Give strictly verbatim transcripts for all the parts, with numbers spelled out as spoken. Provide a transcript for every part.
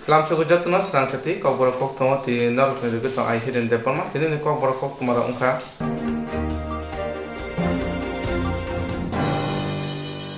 Lamsogo jotono srang chati kokborok koktwma twi norokni rwgwi tong ai Hiren Debbarma. Tini ni kokborok koktwma rok wngkha.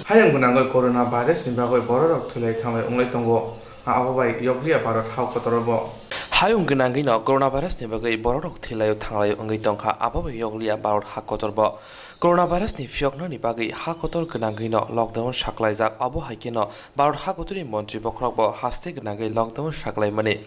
Hayung gwnangwi corona virus ni bagwi bororok thwilai thanglai wnglai tongo. Abo bai yokliya Bharat ha kotor bo. Hayung gwnangwi no corona virus ni bagwi bororok thwilaio thanglai wngwi tongkha, abo bai yokliya Bharat ha kotor bo. Corona virus ni phiyoknani bagwi ha kotor gwnangwi no lockdown saklaijak, abo hai kheno Bharat ha kotorni montri bokhorok bo haste gwnangwi lockdown saklaimani.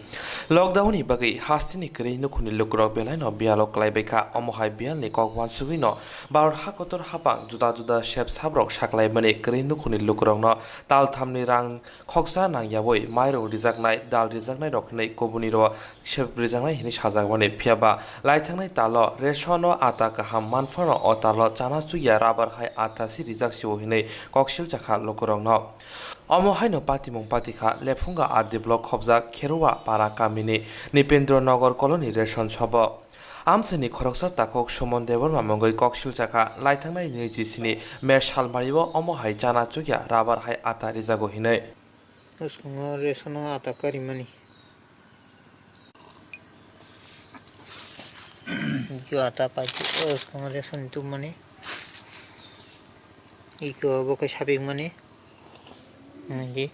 Lockdown ni bagwi hasteni kwrwi nukhungni lukurok belaino biyalo kwlaibaikha, omo hai biyalni kok uansugwino Bharat ha kotor hapang juda juda sep sabrok saklaimani kwrwi nukhungni lukurokno talthamni rang khoksa nangyawi mairung rijaknai, dal rijaknairok hinwi kubuniro sep rijaknai hinwi sajakmani. Phiyaba laithangnai talo resono ata kaham manphano o talo chana chukya rabar hai ata si rijak sio hinwi koksil chakha lukurokno. Omo haino patimung patikha Lephunga R D block khobjak Kherua para kamini Nipendra Nagar colony ration shop o. Amchaini khoroksa takhuk Suman Debbarma mungwi koksil chakha laithangnai nwi ji sini May salmario omo hai chana chukya rabar hai ata rijago hinwi. Bwskango ration o ata karimani. Ikko ata paikhe o bwskango ration tubmani. Ikko obo khe sapikmani. Nangji.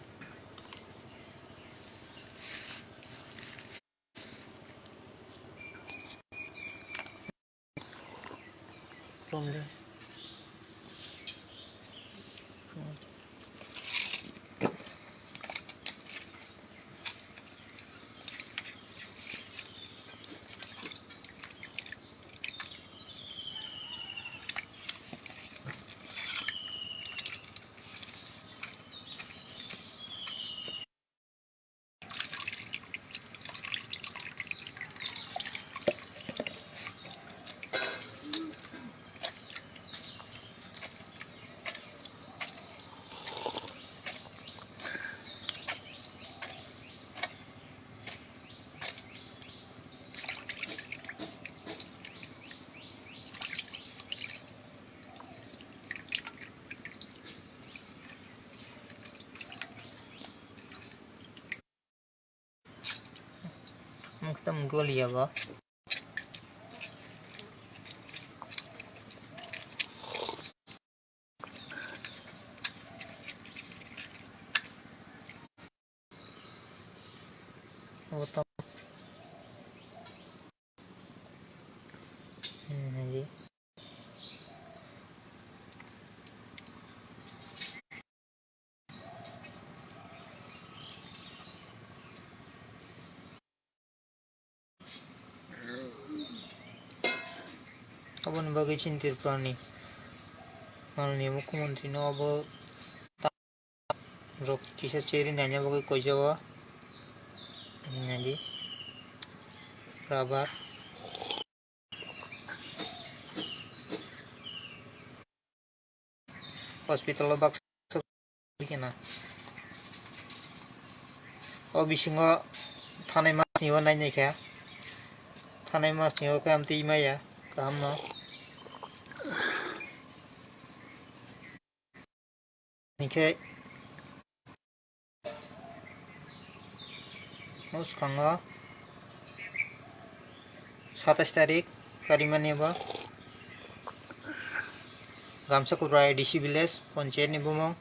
Muktam goliya ba. Obo tamo. Hmm, nai di. Aboni bagwi chini Tripurani mananiya mukhyamantri no obo rok kisa cherry naina bagwi koijago. Nadi. Rubber. Hospital o baksa kena. O bisingo thanai mas ni o nai nai kha. Thanai mas ni o khe amtwi maya kaham no. Hinkhe mwskango satais tarik karimani bo Gamsakura A D C village panchayat ni bumung.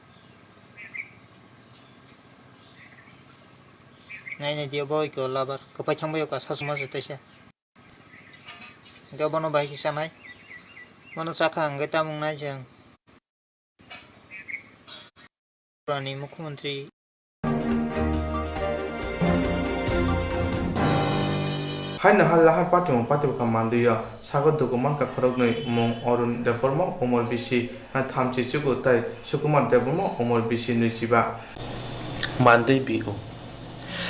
Naina dia bo iko labar kwpai thangbai ka sasuma se taisa. Hinkhe bono bai khe chanai. Bono chakha hwnkhe tamung nai chwng. Tripurani Mukhyamantri. Haino ha lahar patimung patibwkha mandwio sago dukumankha khoroknwi mung Arun Debbarma umor bisi thamchi chuku tei Sukumar Debbarma umor bisi nwichiba. Mandwi biu.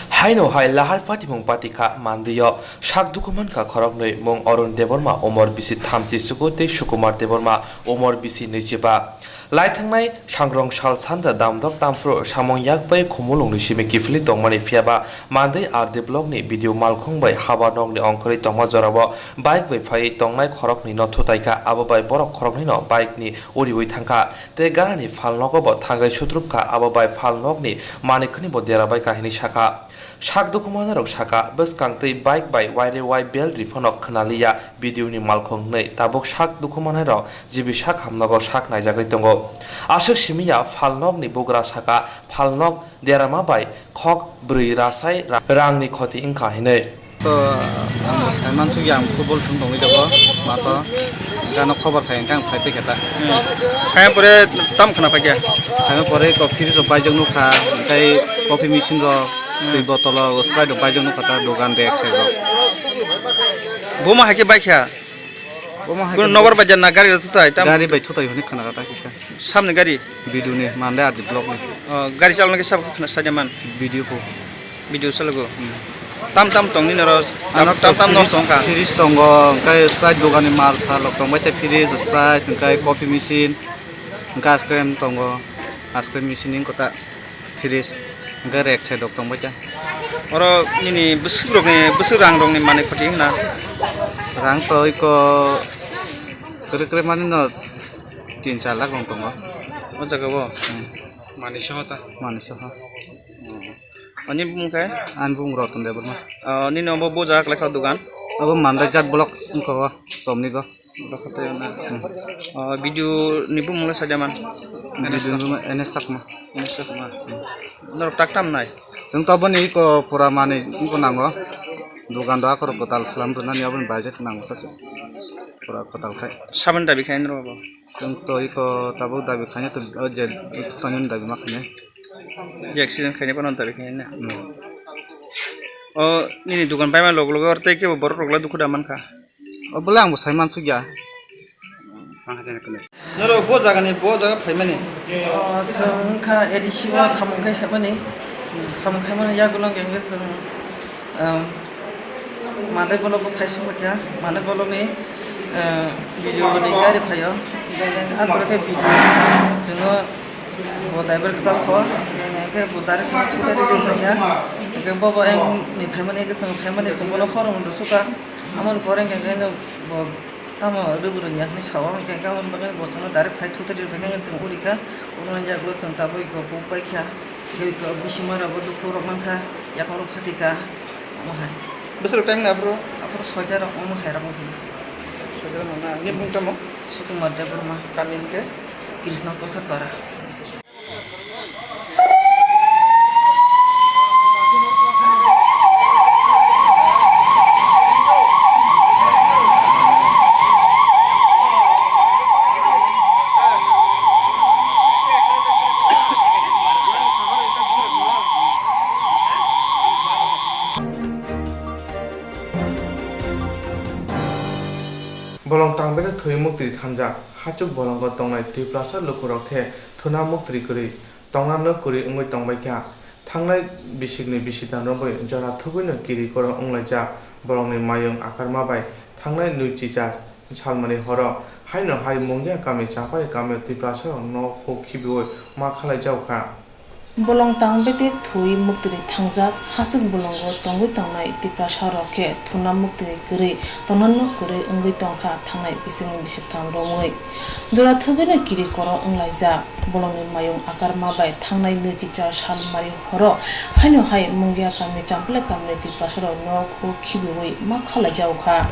Haino hai lahar patimung patikha mandwio sak dukumankha khoroknwi mung Arun Debbarma umor bisi thamchi chuku tei Sukumar Debbarma umor bisi nwichiba. Laithangnai sangrong sal sanda damdok tamphru samung yak bai khumulwng ni simi kiphilwi tongmani, phiyaba Mandai R D block ni B D O malkhung bai haba nok ni ongkhorwi tongma jorao bike bai phaiwi tongnai khoroknwi no thutaikha, abo bai borok khoroknwi no bike ni uriwi thangkha tei garani phalnogo bo thangwi sutrupkha, abo bai phalnokni manikhwni bo derabaikha hinwi sakha. Sak dukhu manai rok sakha, bwskang twi bike bai waire wai bel ri phano khwnaliya B D O ni malkhung hwnwi. Tabuk sak dukhu manai rok G B sak hamnogo sak naijagwi tongo. Aswk simiya phalnokni bugra sakha, phalnok derama bai khok bwrwi rasai ra-, rangni khoti wngkha hinwi. To, ang sai mansukya, ang football thung tongwi tongo, mato, gano khobor khai, hwnkhe ang phai paikha ta. Kaya pore tam khna paikha? Kaya pore ko fridge rok baijak nukha, tei coffee machine rok, tei bottle rok, Sprite rok baijak nukha ta, dogan rek sego. Buma hai khe baikha? Buma hai khe nobar bai janna gari rok thutai, tam gari bai thutai hwnwi khna ta kisa. Samni gari? B D O ni, Mandai R D block ni. Oh, gari chaloknai khe sabo khna sajaman? B D O po. B D O chalogo. Hmm. Tam tam tong nini oro. Ano tam tam no fridge, songkha. Fridge tongo, hwnkhe Sprite dogani mal salok tongbai tei fridge, Sprite, hwnkhe coffee machine, hwnkhe ice cream tongo, ice cream machine ni kota fridge, hwnkhe rek side rok tongbai ta. Oro nini bwswk rokni, bwswk rang rokni manwi khoti hwna? Rang to iko kwrwi kwrwi mani no tin char lakh rok tongo. O jaga o? Hmm. Manwi soho ta? Manwi soho. Ani bumung khe? Ani bumung Ratan Debbarma. Ah, nini obo bo jaga kwlai kha dogan? Obo Mandai jat block wngkha o, Chomnigo. Dokhotoi na. Hmm. Ah, B D O ni bumung le sajaman? B D O ni bumung N S Chakma. N S Chakma. Hmm. Norok tak tam nai? Chwng to aboni iko pura manwi iko nango. Dogan do akorok kwtal swlam rwnani aboni budget nango ta se. Pura kwtal khai. Saboni dabi khai norok bo? Chwng to iko tabuk dabi khaina to, o je thani dabi ma khainai. Je accident khainai bono dabi khainai na? Hmm. O nini dogan baima log loge oro tei kebo borok rok le dukhu da mankha? O bole ang bo sai mansukya. Norok bo jagani bo jaga phaimani? O, chwng kha A D C o samung khai phaimani. Samung khaimani yagulo hwnkhe chwng, um, Mandai block o thaisu paikha, Mandai block ni, eh, B D O ni gari phaio, hingke ang pore khe B D O chwngno bo driver kwtal kho, hingke bo direct chwng thwi khe rw phaikha, hingke bo bo ang ni phaimani, hingke chwng phaimani chwng bono khorang rw sukha, amoni pore hingke bo tamo rw rwngya hinwi sao, hingke aboni bagwi bo chwngno direct phai thwi khe rw phaikha, hingke chwng uri kha, oro yago chwng tabuk bo paikha, hingke bisingo rok bo dukhu rok mankha, yakung rok phatikha. Omo hai. Bwswk time na aphuru? Aphuru soita rok omo hai rok wngkha. Soita rok wngkha. Nini bumung tamo? Sukumar Debbarma. Kami hwnkhe? Krishna Prasad Para. Bolong tangbele thwi muktwi thanjak, hachuk bolongo tongnai Twiprasa lukurok khe thuna muktwi kwrwi, tongna nok kwrwi wngwi tongbaikha. Thangnai bisikni bisitan romwi jora thugwino kiri koro wnglaijak. Bolongni mayung akarma bai thangnai nwi chichar salmani horo haino hai Mungia kami Champali kamio Twiprasarok nok huk khibiui ma khalaijaokha. Bolong tang bete thwi muktwi thangjak, hachwk bolongo tongwi tongnai Twiprasarok khe thuna muktwi kwrwi, tongna nok kwrwi wngwi tongkha thangnai bisikni bisipthang romwi. Jora thugwino kiri koro wnglaijak. Bolongni mayung akarma bai thangnai nwi chichar salmari horo haino hai Mungia kami Champale kamini Twiprasarok nok huk khibiui ma khalaijaokha.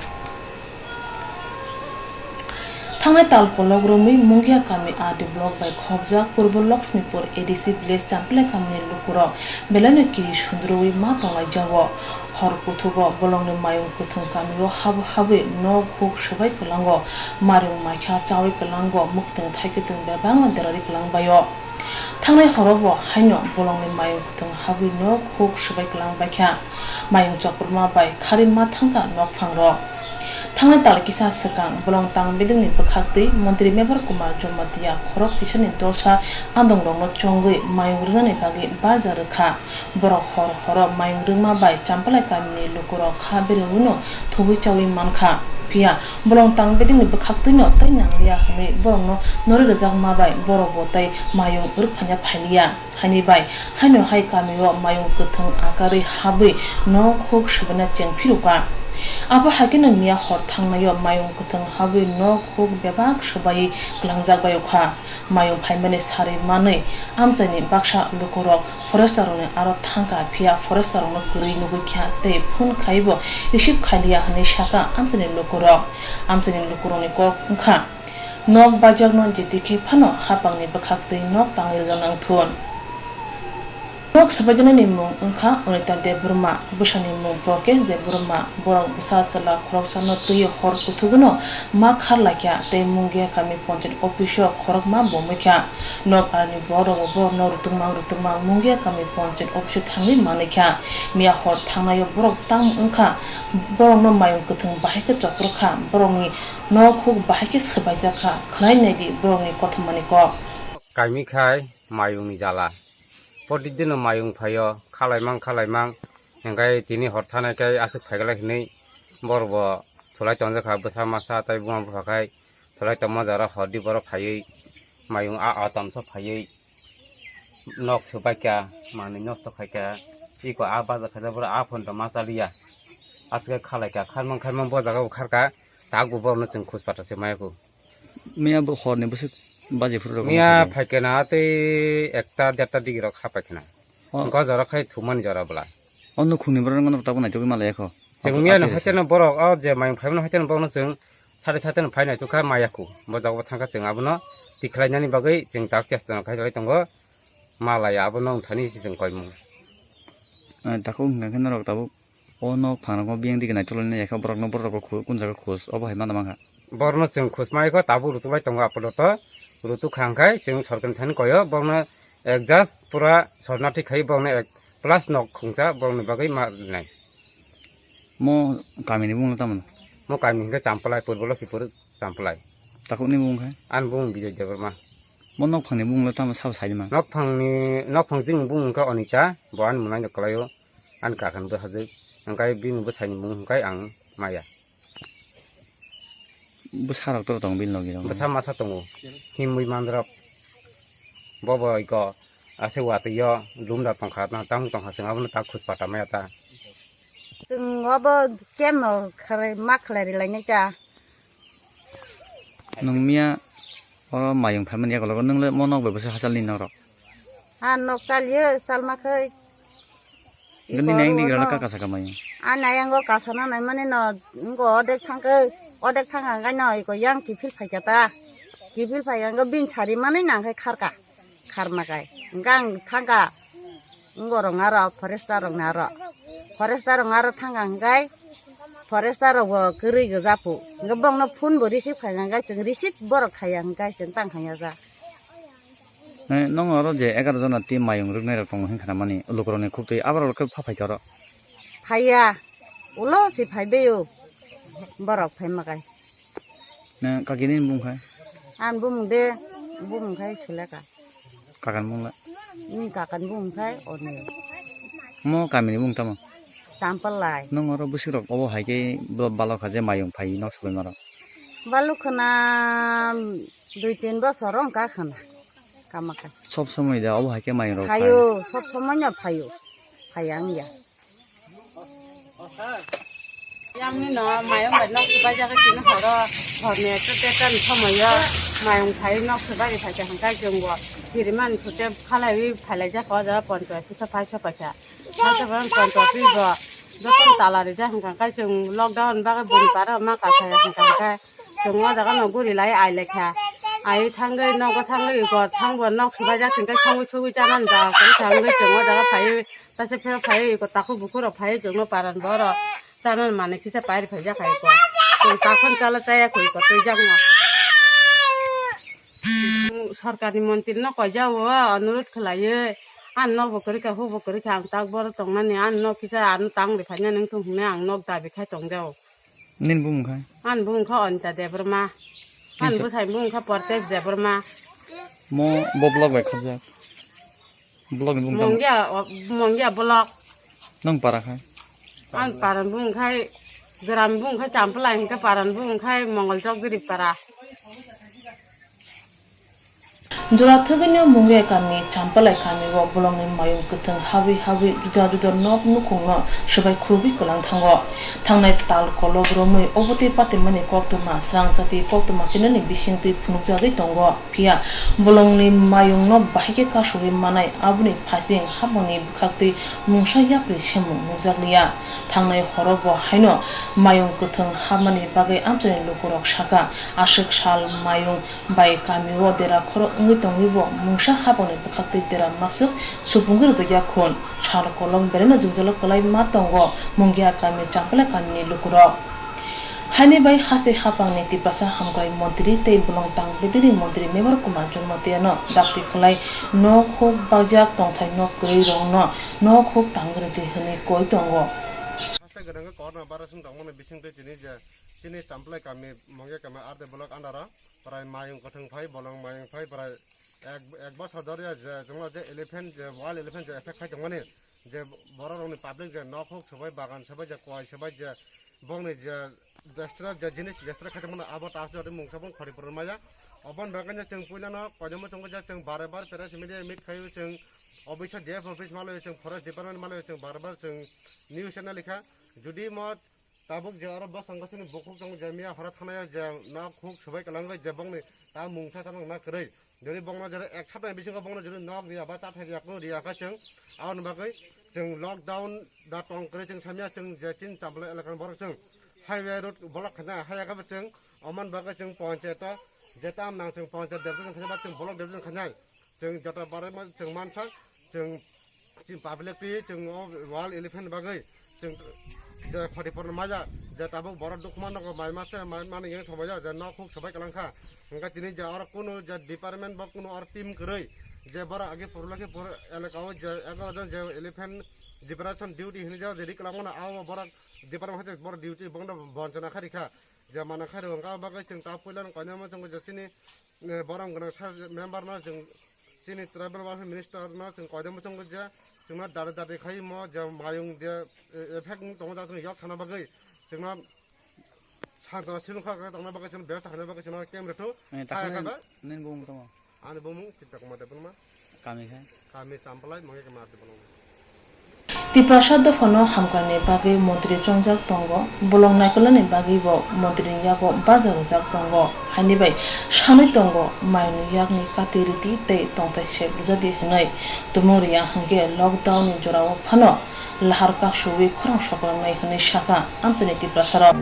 Thangnai tal kolok romwi Mungia kami R D block bai khopjak Purbo Lakshmipur A D C village Champale kamini lukurok belaino kiri sundrwi ma tonglaijao. Hor kuthugo bolongni mayung kwthwng kamio habu habwi nok huk swbai kwlango, marung maikha chaui kwlango, mwktwng thaikwtwng bebakno derarwi kwlangbaio. Thangnai horobo haino bolongni mayung kwthwng habwi nok huk swbai kwlang baikha. Mayung chopropma bai kharwi ma thangkha nokphangrok. Thangnai tal kisa swkang bolong tang bidingni bwkhaktwi Montri Mebar Kumar Jamatia khorok tisani dolsa andongrokno chongwi mayung rwnani bagwi barja rwkha. Borok hor horo mayung rwngma bai Champalai kamini lukurok kha berewino thugwi chaui mankha. Phiya bolong tang bedengni bwkhaktwino tei nangliya hwnwi borokno norwi rwjakma bai borokbo tei mayung rwphanya phailiya. Haini bai haino hai kamio mayung kwthwng akarwi habwi nok huk swbaina chengphiruka. Abo haikhe no miya hor thangnaio mayung kwthwng habwi nok huk bebak swbaiwi kwlangjak bai kha. Mayung phaimani sarwi manwi amchaini baksa lukurok foresterrokni aro thangkha, phiya foresterrokno kwrwi nugwi kha tei phone khaibo receive khailiya hwnwi sakha amchaini lukurok. Amchaini lukurokni kok wngkha, nok baijakno jeti khe phano hapangni bwkhaktwi nok tangwi rwjak nang thun. Nok swbaijaknani mung wngkha Anita Debbarma, bwsani mung Prakesh Debbarma. Borok bwsa chwla khoroksano twiwi hor kuthugono ma kharlaikha tei Mungia kami ponchayat office-o khorokma bomwikha. Nok arani borokbo borokno rutungma rutungma Mungia kami ponchayat office-o thangwi manwikha. Miya hor thangnaio borok tamo wngkha, borokno mayung kwthwng bahai khe choprwkha, borokni nok huk bahai khe swbaijakha. Khwnai naidi borokni kothomani kok. Kaimi khai mayungni jala. Pordikdino mayung phaio, khalaimang, khalaimang. Hingkai tini hor thanai kai aswk phaiglai hinwi borokbo thulai tongjakha, bwsa masa tei buma bupha khai thulai tongma jora hordi borok phaiwi mayung a, a tomso phaiwi nok swbaikha, manwi nosto khaikha, iko a baja khaijak borok a phone tongma chaliya. Aswk khe khalaikha, kharmang kharmang bo jagao kharkha, takbo borokno chwng khus pata se maya kho. Miya bo horni bwswk baji phuru rok Miya wngkha. Phaikhe na tei ekta derta digi rok ha phaikhe na. Oh. Wngkha jora khai thumani jora bwla. O nukhungni borok wngkha tabuk naitugwi malaya kho. Chwng miya no haiteno borok o je mayung phaimano haiteno borokno chwng sade sade no phai naitukha maya kho. Bo jago thangkha chwng abono tikhlainani bagwi chwng tak chesta no khai tongo. Malaya abono wngthani se chwng koimung. Eh, takhuk hwnkha khe norok tabuk o nok phangrokno biyang digi naituglaina yakha borokno borok rok khu-, kun jaga khus obo hai mano mankha. Borokno chwng khus maikho tabuk rutuk bai tongo apadoto rutuk kha hwnkhe chwng sorkar thani koyo borokno adjust pura sornathi khai borokno ek plus nok khungsa borokni bagwi ma rinai. Mo kamini bumung tamo? Mo kami hwnkhe Champlai, Purbo Lokhipur Champlai. Takhukni bumung khai? Ani bumung Bijoy Debbarma. Mo nokphangni bumung le tamo sabo saima? Nokphangni, nokphang jini bumung hwnkhe Onita, bo ani mwnaino kwlaio, ani kakan bwsajwk. Hwnkhe bini bwsaini bumung hwnkhe ang Maya. Bwsarok to tong bini logi rok? Bwsa masa tongo, himwi manrok. Bobo iko ase watwi o lumda tongkha, tang tongkha, chwng abono ta khus pata maya ta. Chwng obo kemno khlai, ma khlai rilainai ta. Nwng miya oro mayung phaimani yakolog o nwng le mo nok bai bwsa hachal ni nok rok? Ha nok chaliyo, chalma khai. Gani neng ni gra ka kasa ka mayung. Ani ayango kasana naimani no, ngo odek thangkhe, odek thangkha hwnkhe no iko yang kiphil phaikha ta. Kiphil phaikha hwnkhe bini sari manwi nangkhe kharka. Kharma kai. Hwnkhe ang thangkha. Wngorok aro forester rok aro. Forester rok aro thangkha hwnkhe forester rok bo kwrwi gwja phu. Hwnkhe bongno phone bo receive khaikha hwnkhe chwng receive borok khaiya hwnkhe chwng tang khaiya ja. Eh, nong oro je egaroh jona team mayung rwknai rok tongo hwnkhana mani, lukurokni khubtwi aborok khe pha phaikha oro? Phaiya, ulo se phaibaio, borok phaima kai. Na kaki nini bumung khai? Ani bumung de, bumung khai Suleka. Kakani bumung la? Ni kakani bumung khai Onil. Mo kamini bumung tamo? Champal lai. Nong oro bwswk rok obo hai khe bo balok kha je mayung phai nok sabai maro? Balok khna dui tin bosor wng kha khna. Kama kha. Sob somoi da obo hai khe mayung rok phai? Phaio, sob somoi no phaio. Phaiya wngya. Yamni no mayung bai nok subai jak tini horo, horni ekta detan somoyo mayung phai nok subai phai kha hwnkhe chwng bo kiriman sute khalaiwi phailaijak o jaga ponchoyat site phai sopaikha. Phai sopai ponchoyat bo jotono tala rijak hwnkha hwnkhe chwng lockdown bagwi boni para ma kasaya hwnkha hwnkhe. Chwng o jaga no guri lai ai lekha. Ai thangwi nogo thangwi iko thangbo nok subaijak hwnkhe songwi sugwi chanani jaga kwrwi thangwi chwng o jaga phaiwi taisa phero phaiwi iko takhuk bukhuk rok phaiwi chwngno paran borok chanani manwi kisa pairi phaijak hai iko. Chwng takhon chala chaya kho iko twijakno. Sorkarni montri no koijao onurot khwlaiwi, "Ang nokbo kwrwi kha, hukbo kwrwi kha, ang tak borok tongnani, ang nok kisa ano tang rwphainani wngthung," hwnwi ang nok dabi khai tongjao. Nini bumung khai? Ani bumung kha Anita Debbarma. Ani bwsai bumung kha Pratesh Debbarma. Mo bo block bai khobjak. Block ni bumung tamo? Mongya, o, Mongya block. Nang para khai? Ani para bumung khai Joram bung khai Champalai hingke paran bung khai Mongol Chowdhury para. Jora thwgwino Mungia kami Champalai kamio bolongni mayung kwthwng habwi habwi juda juda nok nukhungno swbai khurubwi kwlang thango. Thangnai tal kolok romwi obotwi patimani koktwma srang chati koktwma channelni bisingtwi phunukjagwi tongo. Phiya bolongni mayungno bahai khe kasugwi manai aboni phaising habangni bwkhaktwi mungsa yapri semung nukjakliya. Thangnai horo bo haino mayung kwthwng habmani bagwi amchaini lukurok saka, aswk sal mayung bai kamio dera khoro wngwi tongwi bo mungsa habangni bwkhaktwi dera maswk supungwi rwjakya khun. Sal kolok beraino jwngjalo kwlai ma tongo Mungia kami Champalai kamini lukurok. Haini bai haste hapangni Tiprasa hamkrai montri tei bolong tang bedini montri Mevar Kumar Jamatia no dakti khlai nok huk bakjak tongthai nok kwrwi rokno nok huk tangri twi hwnwi koi tongo. Haste gwnangwi corona virus wng tongmani bisingtwi tini je chini Champalai kami Mungia kami R D block under o prai mayung kwthwng phai bolong mayung phai prai ek, ek bosor dhoriya je chwngno je elephant je wild elephant je effect khai tongmani je borok rokni public je nok huk swbai bagan swbai je koi swbai je bongni je destroy je jinis destroy khai tongmani abo ta asli mungsa bong khori purun maya. Obon bagwi je chwng puilano koijamu chwngbo je chwng bare bar press media meet khaio chwng office D F office malai chwng forest department malai chwng bare bar chwng news channel likha judi mo tabuk je oro bwskango chini bukhuk tongo je miya hora thanaio je nok huk swbai kwlangwi je bongni ta mungsa chana kwrwi. Jodi bongno jodi ek saptani bisingo bongno jodi nok riya ba chathai riya kunu riya khe chwng aboni bagwi chwng lockdown da tong kwrwi chwng samya chwng je chini Champalai elakani borok chwng highway road block khaina haya khe chwng oman bagwi chwng panchayat o je tam nang chwng panchayat deputation khaina ba chwng block deputation khainai chwng jota barwi ma chwng mansa chwng Chini public twi chwng o wild elephant bagwi chwng je khoti porno maya je tabuk borok dukhu mano mai masa mai mani yang thomaya je nok huk swbai kwlangkha. Hingkhe tini je oro kunu je department bo kunu oro team kwrwi je borok agi purulakhi pur elaka o je egaroh jon je elephant liberation duty hinwi je ri kwlangmano abo borok department hai borok duty bongno bonchona kharikha je mana khairok hingkhe abo bagwi chwng ta puilano koinama chwng je chini eh, borok gwnang sa member no chwng chini tribal welfare minister no chwng koidon bosong je chwngno dare dare khai mo je mayung je eh, effect wng tongo jak chwng yok sana bagwi chwngno santana silung kha kha tongna bagwi chwngno bebostha khaina bagwi chwngno camp rwthu. Eh, hai takhwlai kha ba nini bumung tamo? Ani bumung Chitra Kumar Debbarma. Kami khe? Kami Champalai, Mongi kami Ardi Bolong. Tiprasa dophano hamkrai ni bagwi montri chongjak tongo, bolong naikolnani bagwi bo montri ni yago barja rwjak tongo, haini bai sanwi tongo, mayung ni yak ni kati rwdi tei tongthai sep rwjadi hwnwi. Tumung rwya hwnkhe lockdown ni jorao phano lahar kaksugwi khorang sokrangnai hwnwi sakha amchaini Tiprasa rok.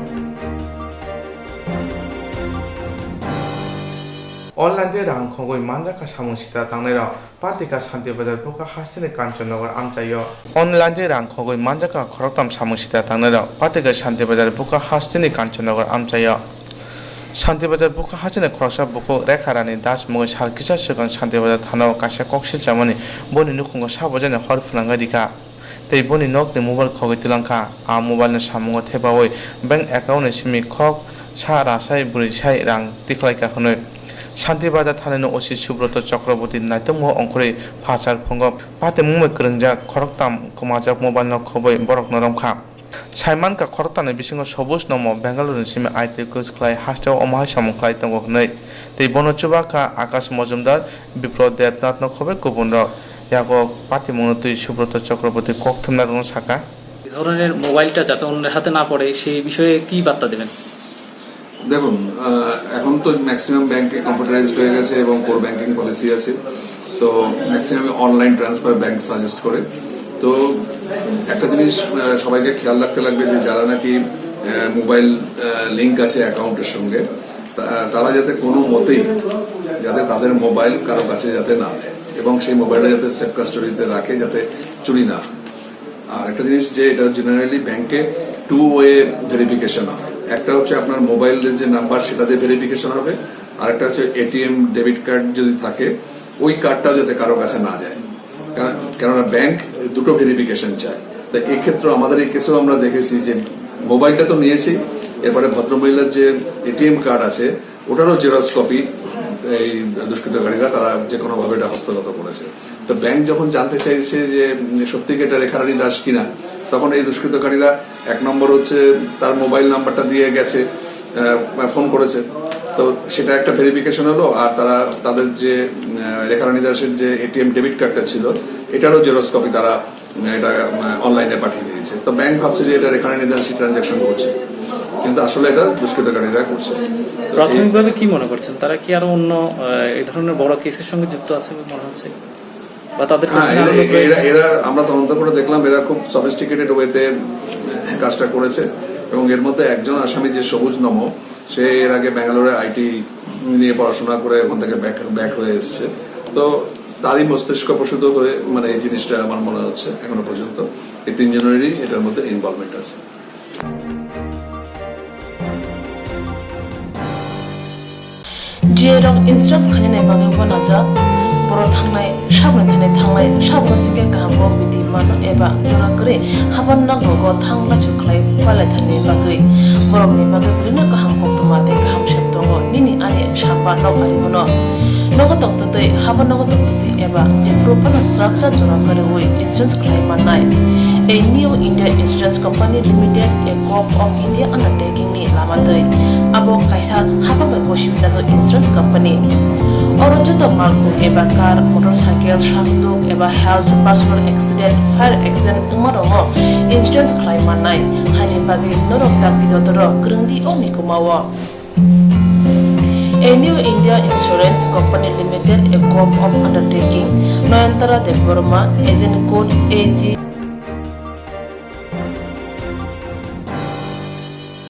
Online tei rang khogwi manjakha samung sita tangnairok. Patika Shanti Bazar Bukha hasteni Kanchannagar amchaio. Online tei rang khogwi manjakha khoroktham samung sita tangnairok. Patika Shanti Bazar Bukha hasteni Kanchannagar amchaio. Shanti Bazar Bukha hasteni khoroksa bukhuk Rekha Rani Das mungwi sal kisa swkang Shanti Bazar thanao kaisa koksil chamani boni nukhungo sabajani hor phwnangwi rikha. Tei boni nokni mobile khogwi twlangkha. A mobile no samungo thepaui bank account ni simi khok sa rasai bwrwi sai rang tikhlaikha hwnwi. Shanti Bazar thanani O C Subroto Chakraborty naitokmung ongkhorwi phachar phungo patimungmai kwrwngjak khoroktham kwmajak mobile no khobwi borokno romkha. Saimankha khoroktham ni bisingo Sobuj nomo Bengaluru ni simi I T course khlai hasteo omo hai samung khlai tongo hwnwi. Tei bono chubakha Akash Mojumdar, Bipro Debnath no khobwi kubun rok. Yago patimungno twi Subroto Chakraborty kok thumnai rokno sakha. এই ধরনের মোবাইলটা যাতে অন্যের হাতে না পড়ে, সেই বিষয়ে কি বার্তা দেবেন? দেখুন, আহ, এখন তো ম্যাক্সিমাম ব্যাংকে কম্পিউটারাইজড হয়ে গেছে এবং কোর ব্যাংকিং পলিসি আছে, তো maximum online transfer bank suggest করে। তো একটা জিনিস, আহ, সবাইকে খেয়াল রাখতে লাগবে যে যারা নাকি, আহ, মোবাইল, আহ, লিংক আছে অ্যাকাউন্টের সঙ্গে, তা-, তারা যাতে কোনো মতেই যাতে তাদের মোবাইল কারো কাছে যাতে না দেয় এবং সেই মোবাইলটা যাতে সেফ কাস্টাডিতে রাখে, যাতে চুরি না হয়। আর একটা জিনিস যে এটা জেনারেলি ব্যাংকে টু ওয়ে ভেরিফিকেশন হয়, একটা হচ্ছে আপনার মোবাইলের যে নাম্বার সেটা দিয়ে ভেরিফিকেশন হবে, আর একটা হচ্ছে এটিএম ডেবিট কার্ড যদি থাকে ওই কার্ডটা যাতে কারো কাছে না যায়, কারণ, কেননা ব্যাংক দুটো ভেরিফিকেশন চায়। তো এই ক্ষেত্রে আমাদের এই কেসেও আমরা দেখেছি যে মোবাইলটা তো নিয়েছি, এরপরে ভদ্রমহিলার যে এটিএম কার্ড আছে ওটারও জেরক্স কপি এই দুষ্কৃতকারীরা তারা যে কোনোভাবে এটা হস্তগত করেছে। তো ব্যাংক যখন জানতে চাইছে যে উম, সত্যি কি এটা রেখারানী দাস কিনা, তখন এই দুষ্কৃতকারীরা এক নম্বর হচ্ছে তার মোবাইল নাম্বারটা দিয়ে গেছে, আহ, ফোন করেছে। তো সেটা একটা ভেরিফিকেশন হলো। আর তারা তাদের যে উম, রেখারানী দাসের যে এটিএম ডেবিট কার্ডটা ছিল, এটারও জেরক্স কপি তারা উম, এটা অনলাইনে পাঠিয়ে দিয়েছে। তো ব্যাংক ভাবছে যে এটা রেখারানী দাসই ট্রানজ্যাকশন করছে, কিন্তু আসলে এটা দুষ্কৃতকারীরা করছে। তো এই প্রাথমিকভাবে কি মনে করছেন, তারা কি আরো অন্য আহ, এই ধরনের বড় কেসের সঙ্গে যুক্ত আছে বলে মনে হচ্ছে, বা তাদের হ্যাঁ, পেছনে এরা আরো লোক এরা রয়েছে? এরা আমরা তদন্ত করে দেখলাম, এরা খুব সফিস্টিকেটেড ওয়েতে কাজটা করেছে। এবং এর মধ্যে একজন আসামি, যে সবুজ নম, সে এর আগে ব্যাঙ্গালোরে আইটি নিয়ে পড়াশোনা করে ওখান থেকে ব্যাক ব্যাক হয়ে এসছে। তো তারই মস্তিষ্ক প্রসূত হয়ে, মানে, এই জিনিসটা আমার মনে হচ্ছে এখনো পর্যন্ত এই তিনজনেরই এটার মধ্যে ইনভলভমেন্ট আছে। Jiyerok insurance khainani bagwi uanajak, borok thangnai sabni thani thanglai, sabno singkhe kaham bo bidi mano eba jora kwrwi haban nokrogo thang laisu khlai palai thani bagwi. Borokni bagwi belino kaham koktwma tei kaham sep tongo, nini ani samba nok ari bono. Nogo tongtwtwi, haban nogo tongtwtwi eba jephuru phano srapsa jora kwrwi insurance khlai mannai. A New India Insurance Company Limited, a Gov of India undertaking ni lama twi. Abo kaisa hapang bai gosi winajak insurance company. Oro joto malkhung eba car, motorcycle, sakduk eba health, personal accident, fire accident wngma rokno insurance khlai mannai. Haini bagwi norok dakti dodorok kwrwngdi o mikuma o. A New India Insurance Company Limited, a Gov of Undertaking, Noyantara Debbarma, Agent Code A G.